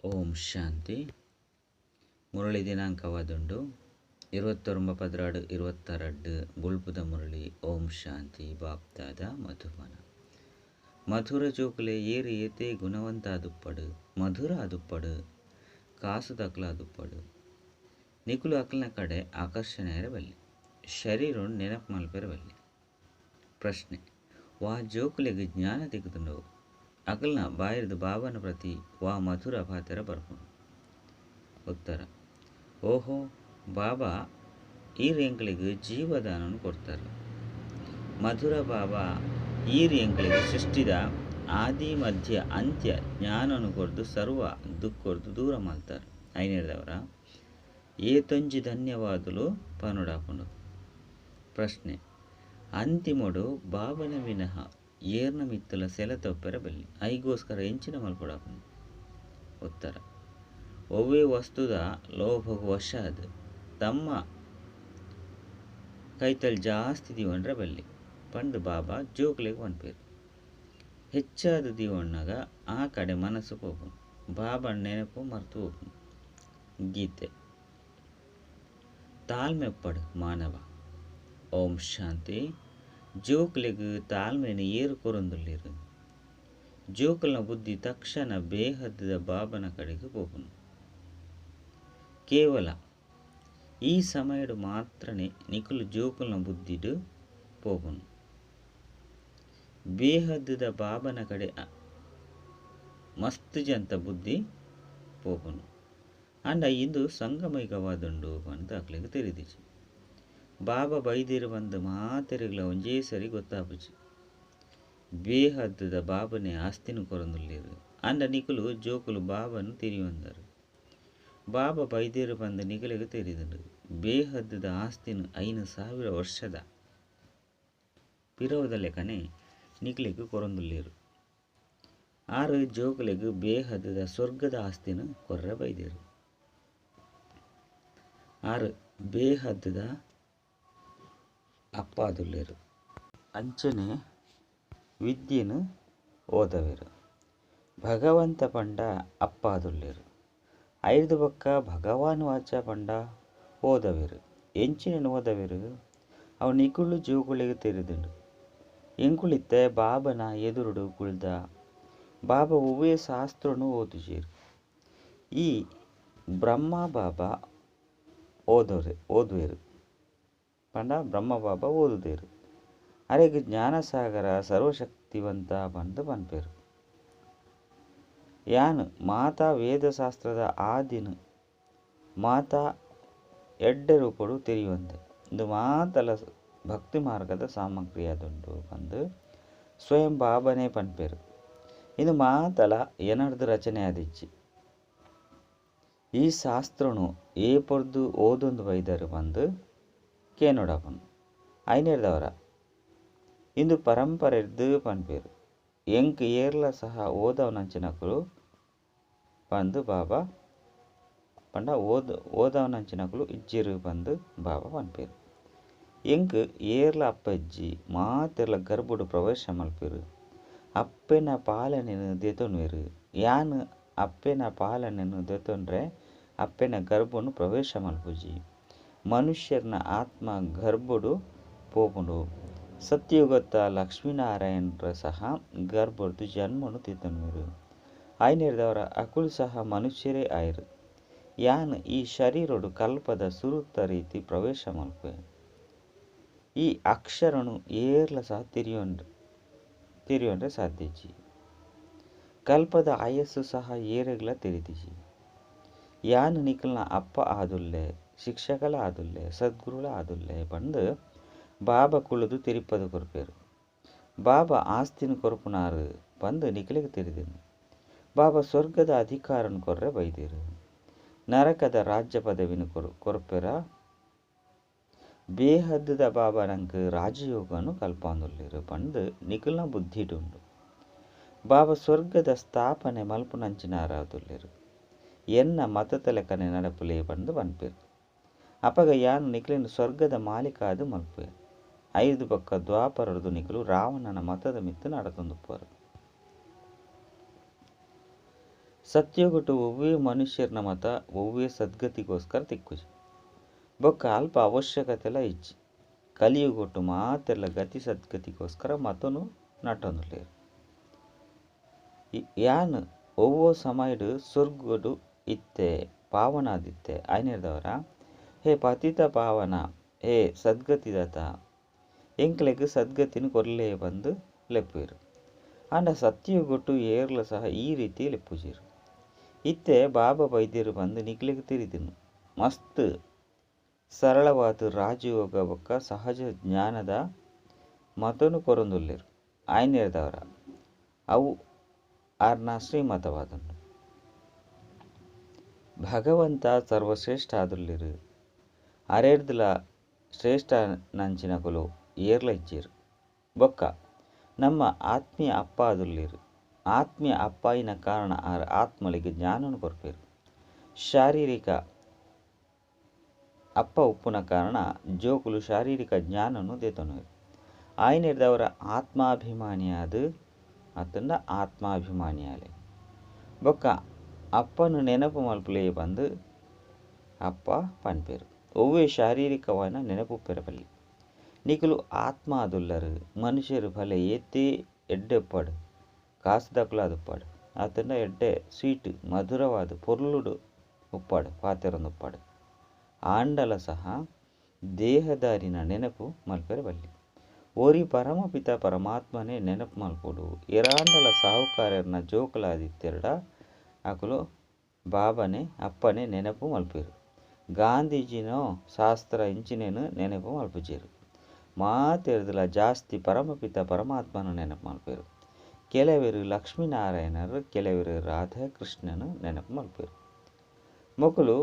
ಓಂ ಶಾಂತಿ. ಮುರಳಿ ದಿನಾಂಕವಾದುಂಡು 29 12 22 ಬೊಲ್ಪುದ ಮುರಳಿ. ಓಂ ಶಾಂತಿ. ಬಾಪ್ದಾದ ಮಧುಬನ. ಮಧುರ ಜೋಕುಲೆ ಏರು ಏತೆ ಗುಣವಂತ ಆದುಪ್ಪಡು, ಮಧುರ ಆದುಪ್ಪಡು, ಕಾಸು ದಕ್ಲಾದುಪ್ಪಡು, ನಿಕುಲು ಅಕ್ಲನ ಕಡೆ ಆಕರ್ಷಣೆ ಬಲ್ಲಿ, ಶರೀರನ್ನು ನೆನಪು ಮಲ್ಪೆರೆ ಬಲ್ಲಿ. ಪ್ರಶ್ನೆ: ವಾ ಜೋಕುಲೆಗ್ ಜ್ಞಾನ ತಿಕ್ಕುದುಂಡು ಅಕಲ್ನ ಬಾಯಿರ್ದ್ ಬಾಬನ ಪ್ರತಿ ವಾ ಮಧುರ ಪಾತೆರ ಬರ್ಪುಂಡು? ಉತ್ತರ: ಓಹೋ ಬಾಬಾ, ಈರ್ ಎಂಕ್ಲೆಗ್ ಜೀವದಾನನು ಕೊರ್ತಾರ್. ಮಧುರ ಬಾಬಾ, ಈರ್ ಎಂಕ್ಲೆಗ್ ಸೃಷ್ಟಿದ ಆದಿ ಮಧ್ಯ ಅಂತ್ಯ ಜ್ಞಾನನು ಕೊರ್ದು ಸರ್ವ ದುಃಖೊರ್ದು ದೂರ ಮಲ್ತಾರ್. ಐನೆರ್ದವರ ಏತೊಂಜಿ ಧನ್ಯವಾದಲು ಪನೊಡಾಪುಂಡು. ಪ್ರಶ್ನೆ: ಅಂತಿಮೊಡು ಬಾಬನ ವಿನಃ ಏರ್ನ ಮಿತ್ತಲ ಸೆಲೆ ತಪ್ಪೆರೆ ಬಲ್ಲಿ, ಐಗೋಸ್ಕರ ಎಂಚಿನ ಮಲ್ಪೊಡಾಪುಂಡು? ಉತ್ತರ: ಒವ್ವೆ ವಸ್ತುದ ಲೋಭಗ್ ವಶಾದ್ ತಮ್ಮ ಕೈತಲ್ ಜಾಸ್ತಿ ದೀವೊಂಡ್ರೆ ಬಲ್ಲಿ ಪಂದ್ ಬಾಬಾ ಜೋಕ್ಲೆಗ್ ಪನ್ಪೆರ್. ಹೆಚ್ಚಾದ್ ದೀವೊನ್ನಗ ಆ ಕಡೆ ಮನಸ್ಸು ಪೋಪುಂಡು, ಬಾಬನ ನೆನಪು ಮರ್ತು ಪೋಪುಂಡು. ಗೀತೆ. ತಾಳ್ಮೆಪ್ಪಡು ಮಾನವ. ಓಂ ಶಾಂತಿ. ಜೋಕ್ಲೆಗ್ ತಾಳ್ಮೆನ್ ಏರ್ ಕೊರೊಂದುಲ್ಲೆರ್? ಜೋಕುಲ್ನ ಬುದ್ಧಿ ತಕ್ಷಣ ಬೇಹದ್ದ ಬಾಬನ ಕಡೆಗೆ ಪೋಪುಂಡು. ಕೇವಲ ಈ ಸಮಯಡು ಮಾತ್ರನೇ ನಿಕುಲು ಜೋಕುಲ್ನ ಬುದ್ಧಿಡ್ ಪೋಪುಂಡು. ಬೇಹದ್ದ ಬಾಬನ ಕಡೆ ಮಸ್ತ್ ಜಂತ ಬುದ್ಧಿ ಪೋಪುಂಡು. ಅಂಡ ಇಂದು ಸಂಗಮೈಕವಾದುಂಡು ಪಂದ್ ಅಕ್ಲೆಗ್ ತೆರಿದಿಜಿ. ಬಾಬಾ ಬೈದಿರು ಪಂದ್ ಮಾತೆರೆಗ್ಲ ಒಂಜೇ ಸರಿ ಗೊತ್ತಾಪುಜಿ. ಬೇಹದ್ದ ಬಾಬನೆ ಆಸ್ತಿನ ಕೊರೊಂದುಲ್ಲೆರ್. ಅಂಡ ನಿಕುಲು ಜೋಕುಲು ಬಾಬನ್ ತಿರಿಯೊಂದರು. ಬಾಬಾ ಬೈದಿರು ಪಂದ್ ನಿಕುಲೆಗ್ ತೆರಿದುಂಡು. ಬೇಹದ್ದ ಆಸ್ತಿನ 5000 ವರ್ಷದ ಪಿರವುದ ಲೆಕ್ಕನೆ ನಿಕುಲೆಗ್ ಕೊರೊಂದುಲ್ಲೆರ್. ಆರು ಜೋಕುಲೆಗ್ ಬೇಹದ್ದ ಸ್ವರ್ಗದ ಆಸ್ತಿನ ಕೊರ್ರೆ ಬೈದಿರು. ಆರು ಬೇಹದ್ದ ಅಪ್ಪಾದುಲ್ಲೆರ್. ಅಂಚನೆ ವಿದ್ಯೆನ್ ಓದವೆರ್. ಭಗವಂತ ಪಂಡ ಅಪ್ಪಾದುಲ್ಲೆರ್. ಐರ್ದ್ ಬೊಕ್ಕ ಭಗವಾನ್ ವಾಚ ಪಂಡ ಓದವೆರ್. ಎಂಚಿನ ಓದವೆರ್? ಅವು ನಿಕುಲು ಜೋಕುಲೆಗ್ ತೆರಿದುಂಡು. ಎಂಕುಲಿತ್ತೆ ಬಾಬನ ಎದುರುಡು ಕುಲ್ದ. ಬಾಬಾ ಒವ್ವೇ ಶಾಸ್ತ್ರನು ಓದುಜೆರ್. ಈ ಬ್ರಹ್ಮ ಬಾಬಾ ಓದುವೆರ್ ಪಂಡ ಬ್ರಹ್ಮ ಬಾಬಾ ಓದುದೆರ್. ಅರೆಗ್ ಜ್ಞಾನಸಾಗರ ಸರ್ವಶಕ್ತಿವಂತ ಪಂದ್ ಪನ್ಪೆರ್. ಯಾನ್ ಮಾತಾ ವೇದಶಾಸ್ತ್ರದ ಆದಿನ ಮಾತಾ ಎಡ್ಡೆ ರೂಪೊಡು ತೆರಿಯೊಂದೆ. ಇಂದು ಮಾತಲ ಭಕ್ತಿ ಮಾರ್ಗದ ಸಾಮಗ್ರಿ ಆದುಂಡು ಪಂದ್ ಸ್ವಯಂ ಬಾಬನೇ ಪನ್ಪೆರ್. ಇಂದು ಮಾತಲ ಎನರ್ದ್ ರಚನೆ ಆದಿಜ್ಜಿ. ಈ ಶಾಸ್ತ್ರನು ಏಪೊರ್ದು ಓದೊಂದು ಬೈದರ್ ಪಂದ್ ಕೇನೊಡಾಪುಂಡು. ಐನೆರ್ದವರ ಇಂದು ಪರಂಪರೆರ್ದ್ ಪನ್ಪೆರ್. ಎಂಕ್ ಏರ್ಲ ಸಹ ಓದವನಂಚಿನಕುಲು ಪಂದ್ ಬಾಬಾ ಪಂಡ ಓದವನಂಚಿನಕುಲು ಇಜ್ಜೆರ್ ಪಂದ್ ಬಾಬಾ ಪನ್ಪೆರ್. ಎಂಕ್ ಏರ್ಲ ಅಪ್ಪ ಇಜ್ಜಿ, ಮಾತೆರ್ಲ ಗರ್ಭಡು ಪ್ರವೇಶ ಮಲ್ಪೆರ್. ಅಪ್ಪೆನ ಪಾಲನೆನ್ ದೆತೊನುವೆರ್. ಯಾನ್ ಅಪ್ಪೆನ ಪಾಲನೆನ್ ದೆತೊನ್ರೆ ಅಪ್ಪೆನ ಗರ್ಭನು ಪ್ರವೇಶ ಮಲ್ಪುಜಿ. ಮನುಷ್ಯರ್ನ ಆತ್ಮ ಗರ್ಭಡು ಪೋಪುಂಡು. ಸತ್ಯಯುಗತ್ತ ಲಕ್ಷ್ಮೀನಾರಾಯಣರ ಸಹ ಗರ್ಭರ್ದು ಜನ್ಮನು ದೆತೊನುವೆರ್. ಐನೆರ್ದವರ ಅಕುಲು ಸಹ ಮನುಷ್ಯರೇ ಆಯೆರ್. ಯಾನ್ ಈ ಶರೀರಡು ಕಲ್ಪದ ಸುರುತ ರೀತಿ ಪ್ರವೇಶ ಮಲ್ಪುವೆ. ಈ ಅಕ್ಷರನು ಏರ್ಲ ಸಹ ತೆರಿಯೊಂಡ್ರೆ ಸಾಧ್ಯಜಿ. ಕಲ್ಪದ ಆಯಸ್ಸು ಸಹ ಏರೆಗ್ಲ ತೆರಿದಿಜಿ. ಯಾನ್ ನಿಕಲ್ನ ಅಪ್ಪ ಆದುಲ್ಲೆ, ಶಿಕ್ಷಕಲ ಆದುಲ್ಲೆ, ಸದ್ಗುರುಲ ಆದುಲ್ಲೆ ಪಂದ್ ಬಾಬಾ ಕುಳುದು ತೆರಿಪದು ಕೊರ್ಪೆರ್. ಬಾಬಾ ಆಸ್ತಿನ ಕೊರ್ಪುನಾರ್ ಪಂದ್ ನಿಕುಲೆಗ್ ತೆರಿದುಂಡು. ಬಾಬಾ ಸ್ವರ್ಗದ ಅಧಿಕಾರನ್ ಕೊರ್ರೆ ಬೈದೆರ್. ನರಕದ ರಾಜ್ಯ ಪದವಿನ ಕೊರ್ಪೆರ ಬೇಹದ್ದ ಬಾಬಾ ನಂಕ್ ರಾಜಯೋಗನು ಕಲ್ಪಾವೊಂದುಲ್ಲೆರ್ ಪಂದ್ ನಿಕಲ್ನ ಬುದ್ಧಿಡುಂಡು. ಬಾಬಾ ಸ್ವರ್ಗದ ಸ್ಥಾಪನೆ ಮಲ್ಪುನಂಚಿನಾರಾದುಲ್ಲೆರ್. ಎನ್ನ ಮತತ ಲೆಕ್ಕನೆ ನಡಪುಲೆ ಪಂದ್ ಪನ್ಪೆರ್. ಅಪಗ ಯಾನ್ ನಿಕುಲೆನ್ ಸ್ವರ್ಗದ ಮಾಲೀಕ ಆದ್ ಮಲ್ಪುವೆ. ಐರ್ದ್ ಬೊಕ್ಕ ದ್ವಾಪರಡು ನಿಕುಲು ರಾವಣನ ಮತದ ಮಿತ್ತ್ ನಡತೊಂದುಪ್ಪುವರ್. ಸತ್ಯಯುಗಟು ಒವ್ವೇ ಮನುಷ್ಯರ್ನ ಮತ ಒವ್ವೇ ಸದ್ಗತಿಗೋಸ್ಕರ ತಿಕ್ಕುಜಿ ಬೊಕ್ಕ ಅಲ್ಪ ಅವಶ್ಯಕತೆಲ ಇಜ್ಜಿ. ಕಲಿಯುಗೊಟ್ಟು ಮಾತೆರ್ಲ ಗತಿ ಸದ್ಗತಿಗೋಸ್ಕರ ಮತನು ನಟೊಂದುಲ್ಲೆರ್. ಯಾನ್ ಒವ್ವೋ ಸಮಯಡ್ ಸ್ವರ್ಗಡು ಇತ್ತೆ ಪಾವನಾದಿತ್ತೆ ಆಯ್ನೆರ್ದವರ ಹೇ ಪತಿತ ಪಾವನ ಹೇ ಸದ್ಗತಿದಾತ ಎಂಕ್ಲೆಗ್ ಸದ್ಗತಿನ ಕೊರ್ಲೆ ಪಂದ್ ಲೆಪ್ಪುವೆರ್. ಆಂಡ ಸತ್ಯಯುಗೊಟ್ಟು ಏರ್ಲ ಸಹ ಈ ರೀತಿ ಲೆಪ್ಪುಜೆರ್. ಇತ್ತೆ ಬಾಬಾ ಬೈದೆರ್ ಪಂದ್ ನಿಕ್ಲೆಗ್ ತೆರಿದಿನು. ಮಸ್ತ್ ಸರಳವಾದ ರಾಜಯೋಗ ಬೊಕ್ಕ ಸಹಜ ಜ್ಞಾನದ ಮತನು ಕೊರೊಂದುಲ್ಲೆರ್ ಆಯ್ನೆರ್ದವರ ಅವು ಆರ್ನ ಶ್ರೀಮತವಾದುಂಡು. ಭಗವಂತ ಸರ್ವಶ್ರೇಷ್ಠ ಆದುಲ್ಲೆರ್. ಅರೆರ್ದ್ಲ ಶ್ರೇಷ್ಠ ನಂಚಿನಕುಲು ಏರ್ಲ ಇಜ್ಜೆರ್. ಬೊಕ್ಕ ನಮ್ಮ ಆತ್ಮೀಯ ಅಪ್ಪ ಆದುಲ್ಲೆರ್. ಆತ್ಮೀಯ ಅಪ್ಪಾಯಿನ ಕಾರಣ ಆರ್ ಆತ್ಮಲಿಗೆ ಜ್ಞಾನನು ಕೊರ್ಪೆರ್. ಶಾರೀರಿಕ ಅಪ್ಪ ಉಪ್ಪುನ ಕಾರಣ ಜೋಕುಲು ಶಾರೀರಿಕ ಜ್ಞಾನನು ದೆತೊನುವೆರ್. ಆಯ್ನೆರ್ದವರ ಆತ್ಮಾಭಿಮಾನಿಯಾದ ಅತ್ತಂಡ ಆತ್ಮಾಭಿಮಾನಿಯಾಲೆ ಬೊಕ್ಕ ಅಪ್ಪನು ನೆನಪು ಮಲ್ಪುಲೇ ಪಂದ್ ಅಪ್ಪ ಪನ್ಪೆರ್. ಒವ್ವೇ ಶಾರೀರಿಕವಾಯಿನ ನೆನಪು ಪೆರಬಲ್ಲಿ. ನಿಕುಲು ಆತ್ಮ ಆದುಲ್ಲರ್. ಮನುಷ್ಯರು ಫಲೆ ಏತೇ ಎಡ್ಡೆಪ್ಪಾಡು ಕಾಸುದಕುಲಾದುಪ್ಪಾಡು ಅತ್ತಂಡ ಎಡ್ಡೆ ಸ್ವೀಟ್ ಮಧುರವಾದ ಪೊರ್ಲುಡು ಉಪ್ಪಾಡು ಪಾತೆರೊಂದುಪ್ಪಾಡು ಆಂಡಲ ಸಹ ದೇಹದಾರಿನ ನೆನಪು ಮಲ್ಪೆರೆ ಬಲ್ಲಿ. ಒರಿ ಪರಮಪಿತ ಪರಮಾತ್ಮನೇ ನೆನಪು ಮಲ್ಪೊಡು. ಏರಾಂಡಲ ಸಾಹುಕಾರರ್ನ ಜೋಕುಲಾದಿತ್ತೆರ್ಡ ಅಕುಲು ಬಾಬನೆ ಅಪ್ಪನೆ ನೆನಪು ಮಲ್ಪೆರ್. ಗಾಂಧೀಜಿನೋ ಶಾಸ್ತ್ರ ಇಂಚಿನೇನು ನೆನಪು ಮಲ್ಪುಜೆರ್. ಮಾತೆರ್ದಲ ಜಾಸ್ತಿ ಪರಮಪಿತ ಪರಮಾತ್ಮನ ನೆನಪು ಮಲ್ಪೆರ್. ಕೆಲವರು ಲಕ್ಷ್ಮೀನಾರಾಯಣರು ಕೆಲವರು ರಾಧಾಕೃಷ್ಣನ ನೆನಪು ಮಲ್ಪೆರ್. ಮೊಕುಲು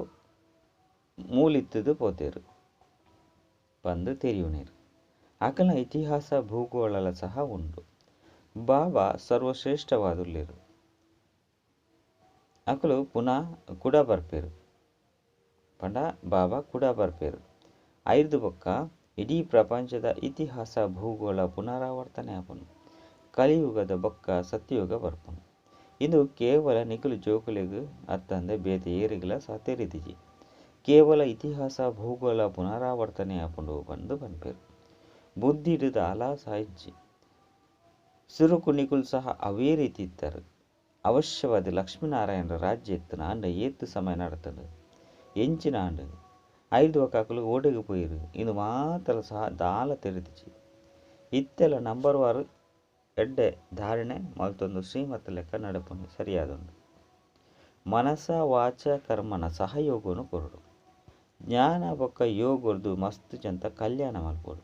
ಮೂಲಿತ್ತದು ಪೋತೆರ್ ಪಂದ್ ತೆರಿಯುನೇರ್. ಅಕಲ್ನ ಇತಿಹಾಸ ಭೂಗೋಳಲ ಸಹ ಉಂಡು. ಬಾಬಾ ಸರ್ವಶ್ರೇಷ್ಠವಾದುಲ್ಲೆರ್. ಅಕುಲು ಪುನಃ ಕುಡ ಬರ್ಪೆರ್. ಪಂಡ ಬಾಬಾ ಕುಡ ಬರ್ಪೆರ್. ಐರ್ದ್ ಬೊಕ್ಕ ಇಡೀ ಪ್ರಪಂಚದ ಇತಿಹಾಸ ಭೂಗೋಳ ಪುನರಾವರ್ತನೆ ಆಪುಂಡು. ಕಲಿಯುಗದ ಬೊಕ್ಕ ಸತ್ಯಯುಗ ಬರ್ಪುಂಡು. ಇಂದು ಕೇವಲ ನಿಕುಲು ಜೋಕುಲೆಗ್ ಅತ್ತಂದೆ ಬೇತೆ ಏರಿಗ್ಲ ಸಹ ತೆರಿದಿಜಿ. ಕೇವಲ ಇತಿಹಾಸ ಭೂಗೋಳ ಪುನರಾವರ್ತನೆ ಆಪುಂಡು ಪಂದ್ ಪನ್ಪೆರ್. ಬುದ್ಧಿಡ್ ದಾಲ ಸಹ ಇಜ್ಜಿ. ಸುರುಕು ನಿಕುಲು ಸಹ ಅವೇ ರೀತಿ ಇತ್ತಾರೆ. ಅವಶ್ಯವಾದ ಲಕ್ಷ್ಮೀನಾರಾಯಣರ ರಾಜ್ಯ ಇತ್ತನ ಆಂಡ ಏತ್ ಸಮಯ ನಡತಂಡು ಎಂಚಿನ ಆಂಡ್ ಐದು ಬೊಕ್ಕ ಅಕುಲು ಓಡೆಗ್ ಪೋಯಿರು ಇಂದು ಮಾತ್ರ ಸಹ ದಾಲ ತೆರಿದಿಜಿ. ಇತ್ತೆಲ ನಂಬರ್ ವಾರ್ ಎಡ್ಡೆ ಧಾರಣೆ ಮಲ್ತೊಂದು ಶ್ರೀಮತ ಲೆಕ್ಕ ನಡಪುನಿ ಸರಿಯಾದುಂಡು. ಮನಸ ವಾಚ ಕರ್ಮನ ಸಹಯೋಗನು ಕೊರಡು. ಜ್ಞಾನ ಬೊಕ್ಕ ಯೋಗರ್ದು ಮಸ್ತ್ ಜಂತ ಕಲ್ಯಾಣ ಮಲ್ಪೊಡು.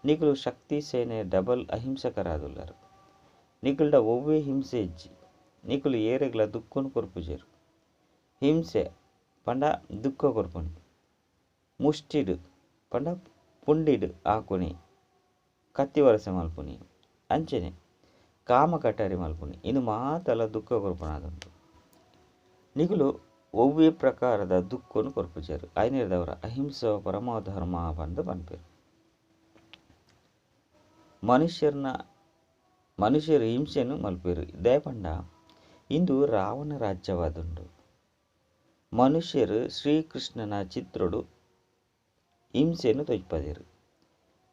ನಿಕುಲು ಶಕ್ತಿ ಸೇನೆ ಡಬಲ್ ಅಹಿಂಸಕರಾದುಲ್ಲರು. ನಿಕುಲ್ಡ ಒವ್ವೇ ಹಿಂಸೆ ಇಜ್ಜಿ. ನಿಕುಲು ಏರೆಗ್ಲ ದುಃಖನು ಕೊರ್ಪುಜೆರ್. ಹಿಂಸೆ ಪಂಡ ದುಃಖ ಕೊರ್ಪುನಿ. ಮುಷ್ಟಿಡ್ ಪಂಡ ಪುಂಡಿಡ್ ಆಕುನಿ ಕತ್ತಿ ವರಸೆ ಮಲ್ಪುನಿ ಅಂಚನೆ ಕಾಮ ಕಟಾರಿ ಮಲ್ಪುನಿ ಇಂದು ಮಾತಲ ದುಃಖ ಕೊರ್ಪುನಾದುಂಡು. ನಿಕುಲು ಒವ್ವೇ ಪ್ರಕಾರದ ದುಃಖನು ಕೊರ್ಪುಜೆರ್. ಆಯ್ನೆರ್ದವರ ಅಹಿಂಸೆ ಪರಮಧರ್ಮ ಪಂದ್ ಪನ್ಪೆರ್. ಮನುಷ್ಯರು ಹಿಂಸೆನು ಮಲ್ಪೆರ್. ದಾಯೆ ಪಂಡ ಇಂದು ರಾವಣ ರಾಜ್ಯವಾದುಂಡು. ಮನುಷ್ಯರು ಶ್ರೀಕೃಷ್ಣನ ಚಿತ್ರೊಡು ಹಿಂಸೆನು ತೋಜ್ಪದೆರ್.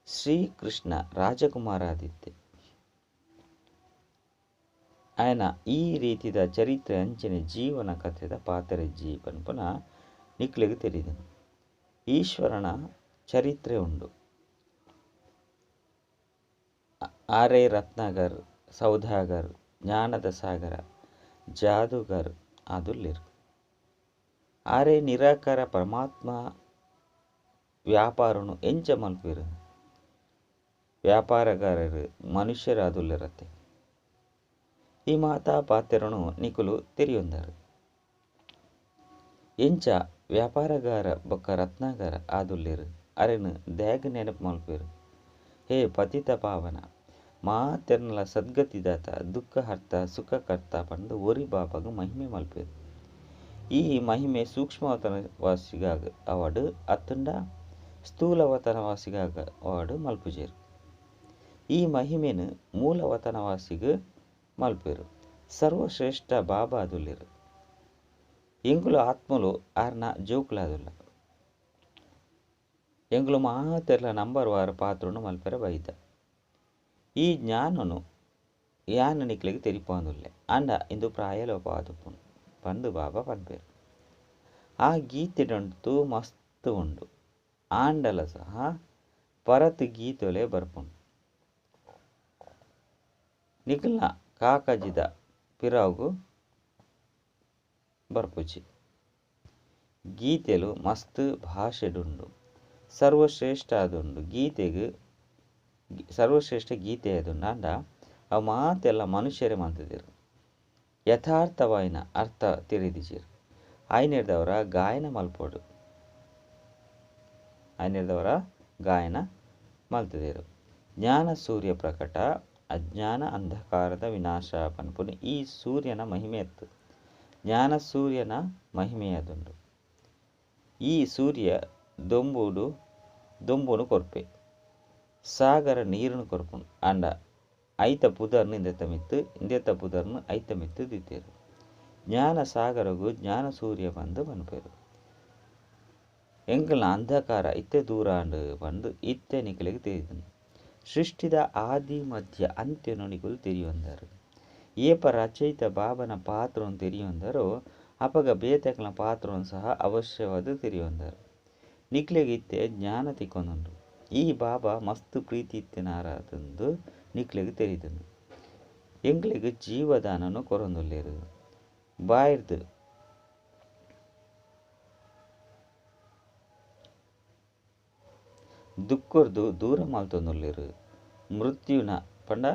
ಶ್ರೀಕೃಷ್ಣ ರಾಜಕುಮಾರಾದಿತ್ತೆ. ಆಯನ ಈ ರೀತಿದ ಚರಿತ್ರೆ ಅಂಚನೆ ಜೀವನ ಕಥೆದ ಪಾತೆರಜ್ಜಿ ಪನ್ಪುನ ನಿಕ್ಲೆಗ್ ತೆರಿದುಂಡು. ಈಶ್ವರನ ಚರಿತ್ರೆ ಉಂಡು. ಆರೇ ರತ್ನಾಗರ್ ಸೌದಾಗರ್ ಜ್ಞಾನದ ಸಾಗರ ಜಾದೂಗರ್ ಆದುಲ್ಲೆರ್. ಆರೇ ನಿರಾಕಾರ ಪರಮಾತ್ಮ ವ್ಯಾಪಾರನು ಎಂಚ ಮಲ್ಪೆರ್. ವ್ಯಾಪಾರಗಾರರು ಮನುಷ್ಯರಾದುಲ್ಲೆರತ್ತೆ. ಈ ಮಾತಾ ಪಾತೆರನು ನಿಕುಲು ತೆರಿಯೊಂದರು. ಎಂಚ ವ್ಯಾಪಾರಗಾರ ಬೊಕ್ಕ ರತ್ನಾಗರ ಆದುಲ್ಲೆರ್ ಅರೆನ್ ದಾಗ್ ನೆನಪು ಮಲ್ಪೆರ್. ಹೇ ಪತಿತ ಪಾವನ ಮಾತೆರ್ನಲ ಸದ್ಗತಿದಾತ ದುಃಖಹರ್ತ ಸುಖಕರ್ತ ಪಂದ್ ಒರಿ ಬಾಬಾಗ್ ಮಹಿಮೆ ಮಲ್ಪೆರ್. ಈ ಮಹಿಮೆ ಸೂಕ್ಷ್ಮವತನವಾಸಿಗಾಗ ಅವಾಡು ಅತ್ತಂಡ ಸ್ಥೂಲವತನವಾಸಿಗಾಗ ಅವಾಡು ಮಲ್ಪುಜೆರ್. ಈ ಮಹಿಮೆನು ಮೂಲವತನವಾಸಿಗ್ ಮಲ್ಪೆರ್. ಸರ್ವಶ್ರೇಷ್ಠ ಬಾಬಾ ಆದುಲ್ಲೆರ್. ಎಂಕುಲು ಆತ್ಮಲು ಆರ್ನ ಜೋಕುಲಾದುಲ್ಲ. ಎಂಕುಲು ಮಾತೆರ್ಲ ನಂಬರ್ ವಾರ ಪಾತ್ರನು ಮಲ್ಪೆರೆ ಬೈದ. ಈ ಜ್ಞಾನನು ಯಾನ್ ನಿಕ್ಲೆಗ್ ತೆರಿಪಾಂದುಲ್ಲೆ ಆಂಡ ಇಂದು ಪ್ರಾಯಲೋಪವಾದುಪ್ಪುಂಡು ಪಂದ್ ಬಾಬಾ ಪನ್ಪೆರ್. ಆ ಗೀತೆಡಂತೂ ಮಸ್ತ್ ಉಂಡು ಆಂಡಲ ಸಹ ಪರತ್ ಗೀತೊಲೆ ಬರ್ಪುಂಡು. ನಿಕಲ್ನ ಕಾಕಜಿದ ಪಿರಾವುಗು ಬರ್ಪುಜಿ. ಗೀತೆಲು ಮಸ್ತ್ ಭಾಷೆಡುಂಡು. ಸರ್ವಶ್ರೇಷ್ಠ ಆದುಂಡು ಗೀತೆಗ್ ಸರ್ವಶ್ರೇಷ್ಠ ಗೀತೆ ಆದುಂಡು ಆಂಡ ಅವು ಮಾತೆಲ್ಲ ಮನುಷ್ಯರೇ ಮಂತುದೆರ್. ಯಥಾರ್ಥವಾಯಿನ ಅರ್ಥ ತೆರಿದಿಜೆರ್. ಆಯ್ನೆರ್ದವರ ಗಾಯನ ಮಲ್ಪೊಡು. ಆಯ್ನೆರ್ದವರ ಗಾಯನ ಮಲ್ತುದೆರ್. ಜ್ಞಾನ ಸೂರ್ಯ ಪ್ರಕಟ ಅಜ್ಞಾನ ಅಂಧಕಾರದ ವಿನಾಶ ಪನ್ಪುನಿ ಈ ಸೂರ್ಯನ ಮಹಿಮೆಯತ್ತು. ಜ್ಞಾನ ಸೂರ್ಯನ ಮಹಿಮೆಯಾದುಂಡು. ಈ ಸೂರ್ಯ ದೊಂಬುಡು ದೊಂಬುನು ಕೊರ್ಪೆ. ಸಾಗರ ನೀರುನು ಕೊರ್ಪುಂಡು. ಆಂಡ ಐತ ಪುದರ್ನ್ ಇಂದೆತ ಮಿತ್ತ್ ಇಂದೆತ ಪುದರ್ನ್ ಐತ ಮಿತ್ತ್ ದಿತೆರ್. ಜ್ಞಾನ ಸಾಗರಗು ಜ್ಞಾನ ಸೂರ್ಯ ಪಂದ್ ಪನ್ಪೆರ್. ಎಂಕಲ್ನ ಅಂಧಕಾರ ಇತ್ತೆ ದೂರಾಂಡ್ ಪಂದ್ ಇತ್ತೆ ನಿಕಲೆಗ್ ತೆರಿದುಂಡು. ಸೃಷ್ಟಿದ ಆದಿ ಮಧ್ಯ ಅಂತ್ಯನು ನಿಕುಲು ತೆರಿಯೊಂದರ್. ಏಪ ರಚಯಿತ ಬಾಬನ ಪಾತ್ರನು ತೆರಿಯೊಂದರೋ ಅಪಗ ಬೇತೆಕ್ಲೆನ ಪಾತ್ರನು ಸಹ ಅವಶ್ಯವಾದ್ ತೆರಿಯೊಂದರ್. ನಿಕ್ಲೆಗ್ ಇತ್ತೆ ಜ್ಞಾನ ತಿಕ್ಕೊಂದುಂಡು. ಈ ಬಾಬಾ ಮಸ್ತ್ ಪ್ರೀತಿ ಇತ್ತಿನಾರಾತಂದು ನಿಕ್ಲೆಗ್ ತೆರಿದುಂಡು. ಎಂಕ್ಲೆಗ್ ಜೀವದಾನನು ಕೊರೊಂದುಲ್ಲೆರ್. ಬಾಯಿರ್ದ್ ದುಃಖರ್ದು ದೂರ ಮಲ್ತೊಂದುಲ್ಲೆರ್. ಮೃತ್ಯುನ ಪಂಡ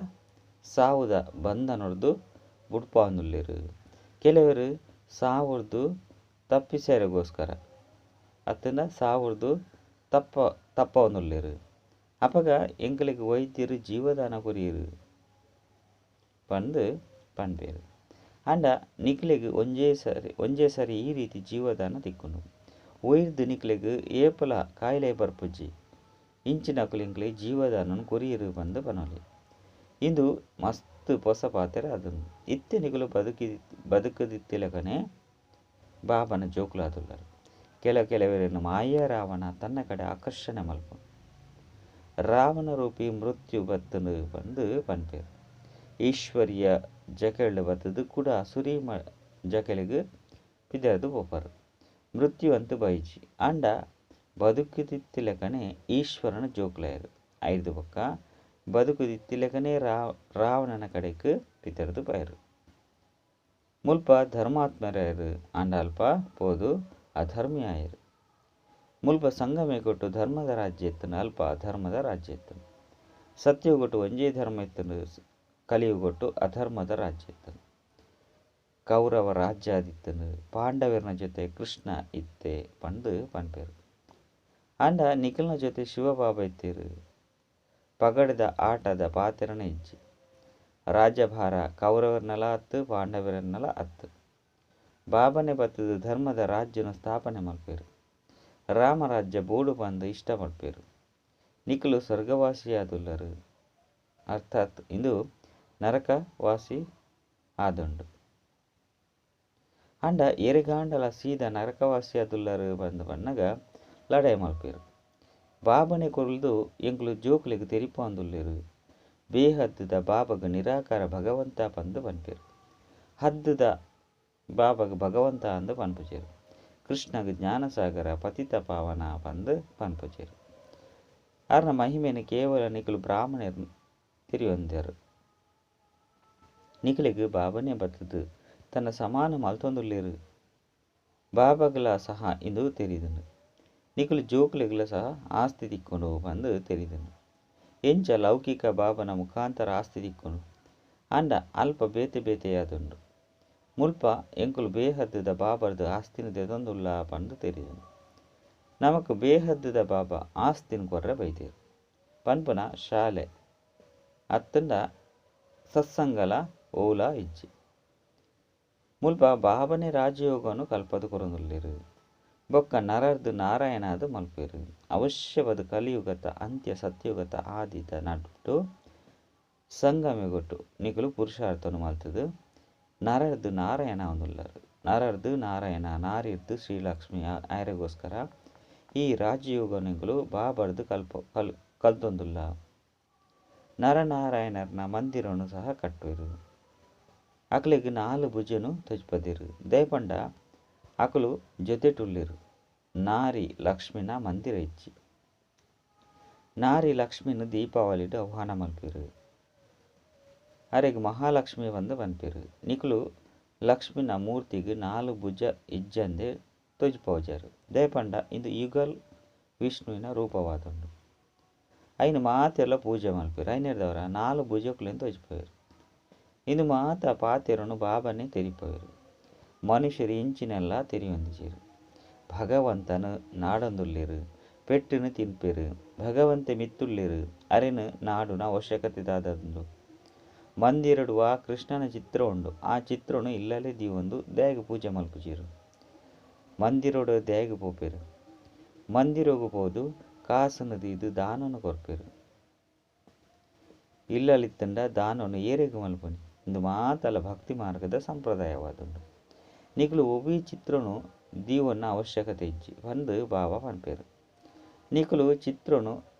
ಸಾವುದ ಬಂಧನೊರ್ದು ಬುಡ್ಪಾವೊಂದುಲ್ಲೆರ್. ಕೆಲವರು ಸಾವುರ್ದು ತಪ್ಪಿಸೆರೆಗೋಸ್ಕರ ಅತ್ತಂಡ ಸಾವುರ್ದು ತಪ್ಪವೊಂದುಲ್ಲೆರ್. ಅಪಗ ಎಂಕ್ಲೆಗ್ ವೈದ್ಯರು ಜೀವದಾನ ಕೊರಿಯೆರ್ ಪಂದ್ ಪನ್ಪೆರ್. ಆಂಡ ನಿಕ್ಲೆಗ್ ಒಂಜೇ ಸರಿ ಈ ರೀತಿ ಜೀವದಾನ ತಿಕ್ಕುಂಡು. ಒಯ್ರ್ದ್ ನಿಕ್ಲೆಗ್ ಏಪಲ ಕಾಯಿಲೆ ಬರ್ಪುಜಿ. ಇಂಚಿನಕುಲು ಎಂಕ್ಲೆಗ್ ಜೀವದಾನನ್ ಕೊರಿಯೆರ್ ಪಂದ್ ಪನೊಲಿ. ಇಂದು ಮಸ್ತ್ ಪೊಸ ಪಾತೆರ ಆದುಂಡು. ಇತ್ತೆ ನಿಕುಲು ಬದುಕುದಿತ್ತಿಲಕನೆ ಬಾಬನ ಜೋಕುಲಾದುಲ್ಲರ್. ಕೆಲವೆರೆನ್ ಮಾಯಾ ರಾವಣ ತನ್ನ ಕಡೆ ಆಕರ್ಷಣೆ ಮಲ್ಪುಂಡು. ರಾವಣ ರೂಪಿ ಮೃತ್ಯು ಬತ್ತುಂಡು ಪಂದ್ ಪನ್ಪೆರ್. ಈಶ್ವರ್ಯ ಜಕೆಲ್ಡ್ ಬತ್ತುದು ಕುಡ ಅಸುರಿ ಜಕೆಲಿಗ್ ಪಿದರ್ದ್ ಪೋಪರ್. ಮೃತ್ಯು ಅಂತು ಬೈಜಿ. ಆಂಡ ಬದುಕುದಿತ್ತಿಲಕನೆ ಈಶ್ವರನ ಜೋಕುಲಾಯೆರ್. ಐರ್ದ್ ಬೊಕ್ಕ ಬದುಕುದಿತ್ತಿಲಕನೆ ರಾವಣನ ಕಡೆಕ್ ಪಿದರ್ದ್ ಪೋಯೆರ್. ಮುಲ್ಪ ಧರ್ಮಾತ್ಮರಾಯೆರ್ ಆಂಡ ಅಲ್ಪ ಪೋದು ಅಧರ್ಮಿ ಆಯೆರ್. ಮುಲ್ಪ ಸಂಗಮೇಗೊಟ್ಟು ಧರ್ಮದ ರಾಜ್ಯ ಇತ್ತುಂಡು ಅಲ್ಪ ಅಧರ್ಮದ ರಾಜ್ಯ ಇತ್ತುಂಡು. ಸತ್ಯಗೊಟ್ಟು ಒಂಜೇ ಧರ್ಮ ಇತ್ತುಂಡು ಕಲಿಯುಗೊಟ್ಟು ಅಧರ್ಮದ ರಾಜ್ಯ ಇತ್ತುಂಡು. ಕೌರವ ರಾಜ್ಯ ಆದಿತ್ತುಂಡು ಪಾಂಡವರನ ಜೊತೆ ಕೃಷ್ಣ ಇತ್ತೆ ಪಂದ್ ಪನ್ಪೆರ್. ಆಂಡ ನಿಕಲ್ನ ಜೊತೆ ಶಿವಬಾಬಾ ಇತ್ತೆರ್. ಪಗಡೆದ ಆಟದ ಪಾತೆರನೇ ಇಜ್ಜಿ. ರಾಜ್ಯಭಾರ ಕೌರವರ್ನಲ ಅತ್ತು ಪಾಂಡವರನ್ನಲ ಅತ್ತು. ಬಾಬನೆ ಬತ್ತುದು ಧರ್ಮದ ರಾಜ್ಯನು ಸ್ಥಾಪನೆ ಮಲ್ಪೆರ್. ರಾಮರಾಜ್ಯ ಬೋಡು ಪಂದ್ ಇಷ್ಟ ಪಡ್ಪೆರ್. ನಿಕುಲು ಸ್ವರ್ಗವಾಸಿಯಾದುಲ್ಲರ್. ಅರ್ಥಾತ್ ಇಂದು ನರಕವಾಸಿ ಆದುಂಡು. ಆಂಡ ಎರೆಗಾಂಡಲ ಸೀದಾ ನರಕವಾಸಿಯಾದುಲ್ಲರ್ ಪಂದ್ ಪನ್ನಗ ಲಡಾಯಿ ಮಲ್ಪೆರ್. ಬಾಬನೆ ಕೊರ್ದು ಎಂಕುಲು ಜೋಕುಲೆಗ್ ತೆರಿಪಾವೊಂದುಲ್ಲೆರ್. ಬೇಹದ್ದುದ ಬಾಬಗ್ ನಿರಾಕಾರ ಭಗವಂತ ಪಂದ್ ಪನ್ಪೆರ್. ಹದ್ದುದ ಬಾಬಗ್ ಭಗವಂತ ಅಂದ್ ಪನ್ಪುಜೆರ್. ಕೃಷ್ಣಗ್ ಜ್ಞಾನಸಾಗರ ಪತಿತ ಪಾವನ ಪಂದ್ ಪನ್ಪುಜೆರ್. ಆರ್ನ ಮಹಿಮೆನ್ ಕೇವಲ ನಿಕುಲು ಬ್ರಾಹ್ಮಣೆರ್ ತೆರಿಯೊಂದೆರ್. ನಿಕಲೆಗ್ ಬಾಬನೆ ಬತ್ತುದು ತನ್ನ ಸಮಾನ ಮಲ್ತೊಂದುಲ್ಲೆರ್. ಬಾಬಗ್ಲ ಸಹ ಇಂದು ತೆರಿದುಂಡು. ನಿಕುಲು ಜೋಕುಲೆಗ್ಲ ಸಹ ಆಸ್ತಿ ತಿಕ್ಕುಂಡು ಪಂದ್ ತೆರಿದುಂಡು. ಎಂಚ ಲೌಕಿಕ ಬಾಬನ ಮುಖಾಂತರ ಆಸ್ತಿ ತಿಕ್ಕುಂಡು. ಆಂಡ ಅಲ್ಪ ಬೇತೆ ಬೇತೆಯಾದುಂಡು. ಮುಲ್ಪ ಎಂಕುಲು ಬೇಹದ್ದುದ ಬಾಬರ್ದ್ ಆಸ್ತಿನ್ ದೆತೊಂದುಲ್ಲ ಪಂದ್ ತೆರಿದುಂಡು. ನಮಕ್ ಬೇಹದ್ದುದ ಬಾಬಾ ಆಸ್ತಿನ್ ಕೊರ್ರೆ ಬೈದೆರ್ ಪನ್ಪುನ ಶಾಲೆ ಅತ್ತಂಡ ಸತ್ಸಂಗಲ ಓಲ ಇಜ್ಜಿ. ಮುಲ್ಪ ಬಾಬನೆ ರಾಜಯೋಗನು ಕಲ್ಪದ್ ಕೊರೊಂದುಲ್ಲೆರ್. ಬೊಕ್ಕ ನರರ್ದ್ ನಾರಾಯಣಾದ್ ಮಲ್ಪೆರ್. ಅವಶ್ಯವಾದ ಕಲಿಯುಗತ ಅಂತ್ಯ ಸತ್ಯುಗತ ಆದಿತ ನಡುಟು ಸಂಗಮೇಗೊಟ್ಟು ನಿಕುಲು ಪುರುಷಾರ್ಥನು ಮಲ್ತುದು ನರರ್ದ್ ನಾರಾಯಣ ಆವೊಂದುಲ್ಲರ್. ನರರ್ದು ನಾರಾಯಣ ನಾರಿರ್ದು ಶ್ರೀಲಕ್ಷ್ಮಿ ಆಯರೆಗೋಸ್ಕರ ಈ ರಾಜಯೋಗನೆಗಳು ಬಾಬರ್ದು ಕಲ್ಪ ಕಲ್ ಕಲ್ತೊಂದುಲ್ಲ. ನರನಾರಾಯಣರ್ನ ಮಂದಿರನು ಸಹ ಕಟ್ಟುವೆರು. ಅಕಲೆಗ್ ನಾಲ್ ಭುಜನು ತೊಜ್ಪದೆರು ದಯಪಂಡ ಅಕುಲು ಜೊತೆಟುಲ್ಲೆರು. ನಾರಿ ಲಕ್ಷ್ಮಿನ ಮಂದಿರ ಇಜ್ಜಿ. ನಾರಿ ಲಕ್ಷ್ಮಿನ ದೀಪಾವಳಿಡ್ ಆಹ್ವಾನ ಮಲ್ಪೆರು. ಅರೆಗ್ ಮಹಾಲಕ್ಷ್ಮಿ ಬಂದು ಪನ್ಪೆರು. ನಿಕುಲು ಲಕ್ಷ್ಮಿನ ಮೂರ್ತಿಗ್ ನಾಲ್ ಭುಜ ಇಜ್ಜಂದೆ ತೊಜ್ಪೋಜರು. ದಯಪಂಡ ಇಂದು ಯುಗಲ್ ವಿಷ್ಣುವಿನ ರೂಪವಾದುಂಡು. ಐನು ಮಾತೆರ್ಲ ಪೂಜೆ ಮಲ್ಪೆರು. ಐನೆರ್ದವರ ನಾಲ್ ಭುಜಕುಲೆನ್ ತೊಜ್ಪೆರು. ಇಂದು ಮಾತ ಪಾತೆರನು ಬಾಬನೆ ತೆರಿಪವೆರು. ಮನುಷ್ಯರು ಇಂಚಿನೆಲ್ಲ ತೆರಿಯೊಂದಿಜೆರು. ಭಗವಂತನು ನಾಡೊಂದುಲ್ಲೆರು. ಪೆಟ್ಟುನು ತಿನ್ಪೆರು. ಭಗವಂತೆ ಮಿತ್ತುಲ್ಲೆರು. ಅರೆನ್ ನಾಡುನ ಅವಶ್ಯಕತೆ ದಾದಂದು. ಮಂದಿರಡು ಆ ಕೃಷ್ಣನ ಚಿತ್ರ ಉಂಡು. ಆ ಚಿತ್ರನು ಇಲ್ಲಲೇ ದೀವೊಂದು ದಾಯೆಗ್ ಪೂಜೆ ಮಲ್ಪುಜೆರು. ಮಂದಿರಡು ದಾಯೆಗ್ ಪೋಪೆರು. ಮಂದಿರಗು ಪೋದು ಕಾಸನ್ನು ದೀದು ದಾನನು ಕೊರ್ಪೆರು. ಇಲ್ಲಲಿತ್ತಂಡ ದಾನನು ಏರೆಗ್ ಮಲ್ಪುನಿ. ಇಂದು ಮಾತಲ ಭಕ್ತಿ ಮಾರ್ಗದ ಸಂಪ್ರದಾಯವಾದುಂಡು. ನಿಕುಲು ಒವ್ವೇ ಚಿತ್ರನು ದೀವೊನ್ನ ಅವಶ್ಯಕತೆ ಇಜ್ಜಿ ಪಂದ್ ಬಾಬಾ ಪನ್ಪೆರು. ನಿಕುಲು ಚಿತ್ರನು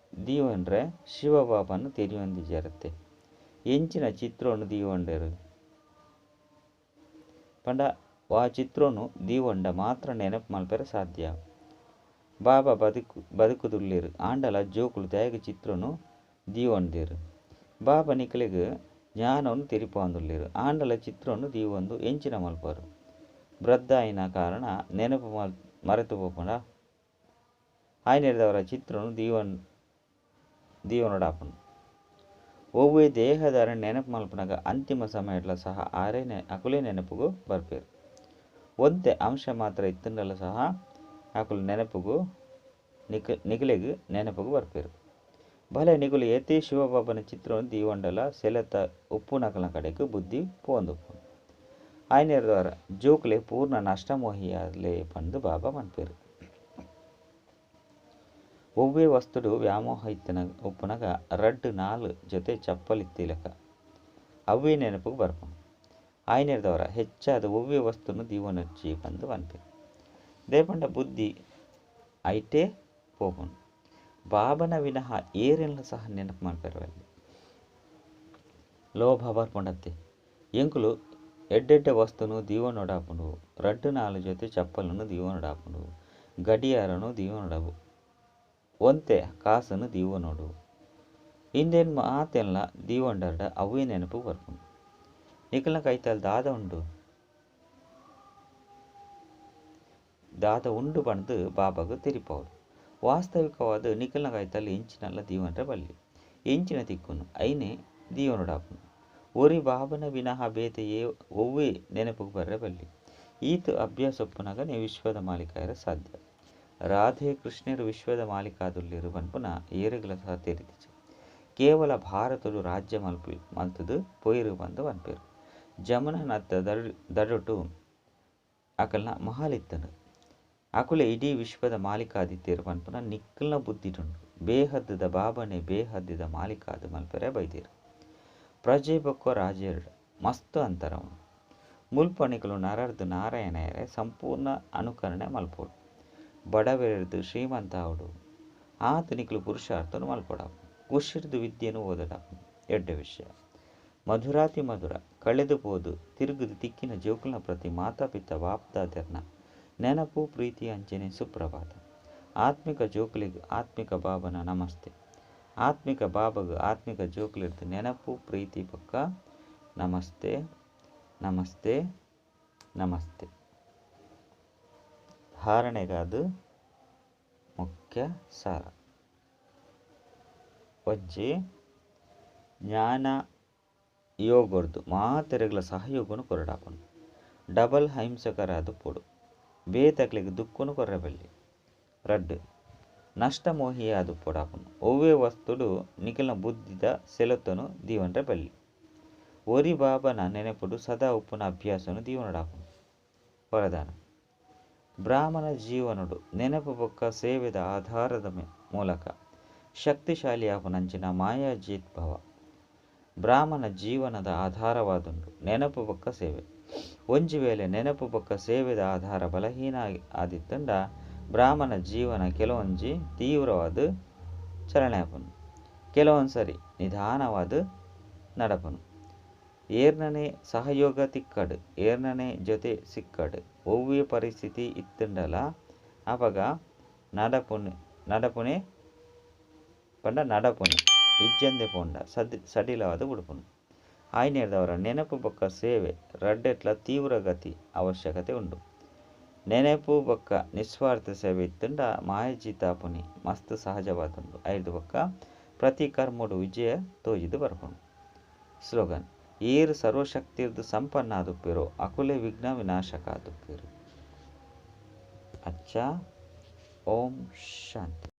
ದೀವೊಂಡ್ರೆ ಶಿವಬಾಬಾನ ತೆರಿಯೊಂದಿಜರತ್ತೆ. ಎಂಚಿನ ಚಿತ್ರನು ದೀವೊಂಡೆರು ಪಂಡ ವಾ ಚಿತ್ರನು ದೀವೊಂಡ ಮಾತ್ರ ನೆನಪು ಮಲ್ಪೆರೆ ಸಾಧ್ಯ. ಬಾಬಾ ಬದುಕುದುಲ್ಲೆರು ಆಂಡಲ ಜೋಕುಲು ದಾಯೆಗ್ ಚಿತ್ರನು ದೀವೊಂದೆರು. ಬಾಬಾ ನಿಕಲೆಗ್ ಜ್ಞಾನವನ್ನು ತೆರಿಪಾವೊಂದುಲ್ಲೆರು. ಆಂಡಲ ಚಿತ್ರನು ದೀವೊಂದು ಎಂಚಿನ ಮಲ್ಪರು. ವೃದ್ಧಾಯಿನ ಕಾರಣ ನೆನಪು ಮರೆತು ಪೋಪುಂಡ. ಆಯ್ನೆರ್ದವರ ಚಿತ್ರನು ದೀವೊನೊಡಾಪುಂಡು. ಒವ್ವೇ ದೇಹದಾರ ನೆನಪು ಮಲ್ಪುನಗ ಅಂತಿಮ ಸಮಯಡ್ಲ ಸಹ ಆರೇ ಅಕುಲೇ ನೆನಪುಗು ಬರ್ಪೆರು. ಒಂತೆ ಅಂಶ ಮಾತ್ರ ಇತ್ತಂಡಲ ಸಹ ಅಕುಲು ನೆನಪುಗು ನಿಕಲೆಗ್ ನೆನಪುಗು ಬರ್ಪೆರು. ಭಲೆ ನಿಕುಲು ಏತೇ ಶಿವಬಾಬನ ಚಿತ್ರವನ್ನು ದೀವೊಂಡಲ ಸೆಲೆತ ಉಪ್ಪುನಕಲ್ನ ಕಡೆಕ್ ಬುದ್ಧಿ ಪೋವೊಂದುಪ್ಪುಂಡು. ಆಯ್ನೆರ್ದವರ ಜೋಕುಲೆ ಪೂರ್ಣ ನಷ್ಟಮೋಹಿಯಾಲೆ ಪಂದ್ ಬಾಬಾ ಪನ್ಪೆರು. ಒವ್ವೇ ವಸ್ತುಡು ವ್ಯಾಮೋಹ ಇತ್ತನ ಉಪ್ಪುನಗ ರಡ್ಡ್ ನಾಲ್ ಜೊತೆ ಚಪ್ಪಲಿತ್ತಿಲಕ ಅವ್ವೇ ನೆನಪುಗು ಬರ್ಪುಂಡು. ಆಯ್ನೆರ್ದವರ ಹೆಚ್ಚಾದ ಒವ್ವೇ ವಸ್ತುನು ದೀವೊನೊಚ್ಚಿ ಪಂದ್ ಪನ್ಪೆರು. ದಯಪಂಡ ಬುದ್ಧಿ ಐಟೇ ಪೋಪುಂಡು. ಬಾಬನ ವಿನಃ ಏರೆನ್ಲ ಸಹ ನೆನಪು ಮಲ್ಪೆರೆ ಬಲ್ಲಿ. ಲೋಭ ಬರ್ಪುಂಡತ್ತೆ. ಎಂಕುಲು ಎಡ್ಡೆಡ್ಡೆ ವಸ್ತುನು ದೀವೊನೊಡಾಪುಂಡು. ರಡ್ಡ್ ನಾಲ್ ಜೊತೆ ಚಪ್ಪಲನ್ನು ದೀವೊನೊಡಾಪುಂಡು. ಗಡಿಯಾರನು ದೀವೊನೊಡಾಪು. ಒಂತೆ ಕಾಸನ್ನು ದೀವೊನೊಡು. ಇಂದೆನ್ ಮಾತೆನ್ಲ ದೀವೊಂಡರ್ಡ ಅವ್ವೇ ನೆನಪು ಬರ್ಪುಂಡು. ನಿಕಲ್ನ ಕೈತಲ್ ದಾದ ಉಂಡು. ದಾದ ಉಂಡು ಪಂದ್ ಬಾಬಾಗ್ ತೆರಿಪಾವೊಡು. ವಾಸ್ತವಿಕವಾದ ನಿಕಲ್ನ ಕೈತಲ್ ಎಂಚಿನಲ್ಲ ದೀವೊನ್ರೆ ಬಲ್ಲಿ. ಎಂಚಿನ ತಿಕ್ಕುನು ಐನೇ ದೀವೊನೊಡಾಪುಂಡು. ಒರಿ ಬಾಬನ ವಿನಃ ಬೇತೆ ಒವ್ವೇ ನೆನಪುಗು ಬರ್ರೆ ಬಲ್ಲಿ. ಈತ್ ಅಭ್ಯಾಸ ಉಪ್ಪುನಗನೇ ವಿಶ್ವದ ಮಾಲೀಕಾಯರ ಸಾಧ್ಯ. ರಾಧೆ ಕೃಷ್ಣರು ವಿಶ್ವದ ಮಾಲೀಕಾದುಲ್ಲೆರು ಪನ್ಪುನ ಏರೆಗ್ಲ ಸಹ ತೆರಿದಿಜಿ. ಕೇವಲ ಭಾರತಡು ರಾಜ್ಯ ಮಲ್ತುದು ಪೋಯಿರು ಪಂದ್ ಪನ್ಪೆರು. ಜಮುನಾ ನತ್ತ ದಡುಟು ಅಕಲ್ನ ಮಹಲ್ ಇತ್ತುಂಡು. ಅಕುಲೆ ಇಡೀ ವಿಶ್ವದ ಮಾಲೀಕಾದಿತ್ತೆರು ಪನ್ಪುನ ನಿಕಲ್ನ ಬುದ್ಧಿಡುಂಡು. ಬೇಹದ್ದುದ ಬಾಬನೆ ಬೇಹದ್ದಿದ ಮಾಲೀಕಾದ್ ಮಲ್ಪೆರೆ ಬೈದೆರು. ಪ್ರಜೆ ಬೊಕ್ಕ ರಾಜೆರ್ಡ ಮಸ್ತ್ ಅಂತರ ಉಂಡು. ಮುಲ್ಪ ನಿಕುಲು ನರರ್ದು ನಾರಾಯಣೆಯರೆ ಸಂಪೂರ್ಣ ಅನುಕರಣೆ ಮಲ್ಪೊಡು. ಬಡವೆರೆರ್ದು ಶ್ರೀಮಂತ ಆವೊಡು. ಆತ್ ನಿಕುಲು ಪುರುಷಾರ್ಥನು ಮಲ್ಪೊಡಾಪುಂಡು. ಖುಷಿರ್ದು ವಿದ್ಯೆನು ಓದೊಡಾಪುಂಡು. ಎಡ್ಡೆ ವಿಷಯ. ಮಧುರಾತಿ ಮಧುರ ಕಳೆದು ಪೋದು ತಿರುಗುದು ತಿಕ್ಕಿನ ಜೋಕುಲ್ನ ಪ್ರತಿ ಮಾತಾಪಿತ ಬಾಪ್ದಾದೆರ್ನ ನೆನಪು ಪ್ರೀತಿ ಅಂಚನೆ ಸುಪ್ರಭಾತ. ಆತ್ಮಿಕ ಜೋಕುಲೆಗ್ ಆತ್ಮಿಕ ಬಾಬನ ನಮಸ್ತೆ. ಆತ್ಮಿಕ ಬಾಬಗ್ ಆತ್ಮಿಕ ಜೋಕುಲೆರ್ದು ನೆನಪು ಪ್ರೀತಿ ಪಕ್ಕ ನಮಸ್ತೆ ನಮಸ್ತೆ ನಮಸ್ತೆ. ಧಾರಣೆಗಾದ ಮುಖ್ಯ ಸಾರ. ಒಂಜಿ ಜ್ಞಾನ ಯೋಗರ್ದು ಮಾತೆರೆಗ್ಲ ಸಹಯೋಗನು ಕೊರಡಾಪುಂಡು. ಡಬಲ್ ಹಿಂಸಕರಾದ ಪೊಡು. ಬೇತಕ್ಲೆಗ್ ದುಃಖನು ಕೊರ್ರೆ ಬಲ್ಲಿ. ರಡ್ಡ್ ನಷ್ಟ ಮೋಹಿಯಾದ ಪೊಡಾಪುಂಡು. ಒವ್ವೇ ವಸ್ತುಡು ನಿಕಲ್ನ ಬುದ್ಧಿದ ಸೆಲೆತನು ದೀವೊನ್ರೆ ಬಲ್ಲಿ. ಒರಿ ಬಾಬನ ನೆನಪುಡು ಸದಾ ಉಪ್ಪುನ ಅಭ್ಯಾಸನು ದೀವೊನೊಡಾಪುಂಡು. ವರದಾನ. ಬ್ರಾಹ್ಮಣ ಜೀವನಡು ನೆನಪು ಬೊಕ್ಕ ಸೇವೆದ ಆಧಾರದ ಮೂಲಕ ಶಕ್ತಿಶಾಲಿ ಆಪುನಂಚಿನ ಮಾಯಾಜೀತ್ ಭವ. ಬ್ರಾಹ್ಮಣ ಜೀವನದ ಆಧಾರವಾದುಂಡು ನೆನಪು ಬೊಕ್ಕ ಸೇವೆ. ಒಂಜಿ ವೇಳೆ ನೆನಪು ಬೊಕ್ಕ ಸೇವೆದ ಆಧಾರ ಬಲಹೀನ ಆದಿತ್ತುಂಡ ಬ್ರಾಹ್ಮಣ ಜೀವನ ಕೆಲವೊಂಜಿ ತೀವ್ರವಾದ್ ಚಲನೆ ಆಪುಂಡು. ಕೆಲವೊಂದು ಸರಿ ನಿಧಾನವಾದ್ ನಡಪುನು. ಏರ್ನನೆ ಸಹಯೋಗ ತಿಕ್ಕಡ್ ಏರ್ನನೆ ಜೊತೆ ಸಿಕ್ಕಡ್ ಒವ್ವೇ ಪರಿಸ್ಥಿತಿ ಇತ್ತುಂಡಲ ಅಪಗ ನಡಪುನೆ ನಡಪುನೆ ಪಂಡ ನಡಪುನೆ ಇಜ್ಜಂದೆ ಪೋಂಡ ಸಡಿಲವಾದ್ ಬುಡ್ಪುನು. ಆಯಿನೆಡ್ದಾವರ ನೆನಪು ಬೊಕ್ಕ ಸೇವೆ ರಡ್ಡೆಟ್ಲ ತೀವ್ರಗತಿ ಅವಶ್ಯಕತೆ ಉಂಡು. ನೆನಪು ಬೊಕ್ಕ ನಿಸ್ವಾರ್ಥ ಸೇವೆ ಇತ್ತುಂಡ ಮಾಯಜಿತಾಪುನಿ ಮಸ್ತ್ ಸಹಜವಾದುಂಡು. ಐರ್ದ್ ಬೊಕ್ಕ ಪ್ರತಿ ಕರ್ಮಡ್ ವಿಜಯ ತೋಜಿದ್ ಬರ್ಪುಂಡು. ಸ್ಲೋಗನ್ ಏರ್ ಸರ್ವಶಕ್ತಿರ್ದ್ ಸಂಪನ್ನ ಆದುಪ್ಪೆರೋ ಅಕುಲೇ ವಿಘ್ನ ವಿನಾಶಕ ಆದುಪ್ಪೆರ್. ಅಚ್ಚಾ ಓಂ ಶಾಂತಿ.